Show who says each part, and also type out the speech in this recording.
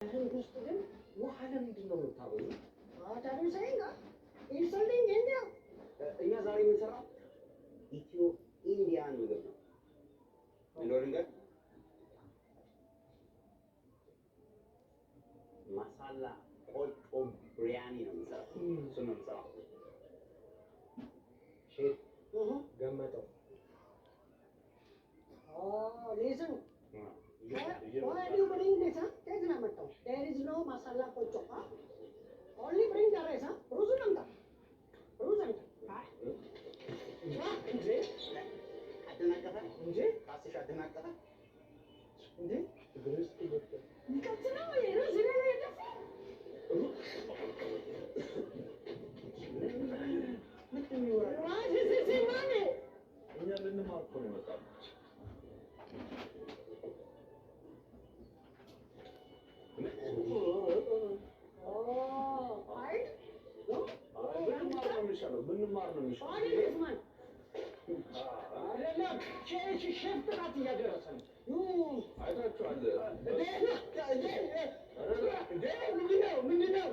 Speaker 1: ህንድ ውስጥ ግን ውሃ ለምንድን ነው የምታበዙት?
Speaker 2: What are you saying? Huh? Insulting India.
Speaker 3: እኛ ዛሬ የምንሰራው ኢትዮ Indian ምግብ ነው። እንደው ልንገር፣ ማሳላ ቆጮ ብሪያኒ ነው የምንሰራው። እሱን ነው የምንሰራው።
Speaker 1: ሼፍ ገመጠው።
Speaker 2: Oh, listen. Why do you bring this? Huh? ከየት ነው ያመጣው? There is no masala kocho. Huh? Only bring the rice. Huh? ሩዙን አምጣ። ሩዝ አምጣ።
Speaker 1: እንዴ!
Speaker 3: አደናቀፈ።
Speaker 1: እንዴ!
Speaker 3: ካስሽ አደናቀፈ።
Speaker 1: እንዴ! ችግር ውስጥ ገብቶ
Speaker 2: ይቀጥ ነው ሩዝ ላይ የደፋው።
Speaker 1: ምንድን ነው የሚወራው?
Speaker 2: What is this money?
Speaker 4: እኛ ልንማር እኮ ነው የመጣነው።
Speaker 2: Oh, hide? No?
Speaker 4: አይ፣ ብንማር ነው የሚሻለው። ብንማር ነው
Speaker 2: What
Speaker 4: የሚሻለው።
Speaker 2: is this man?
Speaker 1: አይደለም፣ ሼፍ ጥቃት እያደረሰ ነው።
Speaker 4: አይታችኋል።
Speaker 1: ምንድነው? ምንድነው?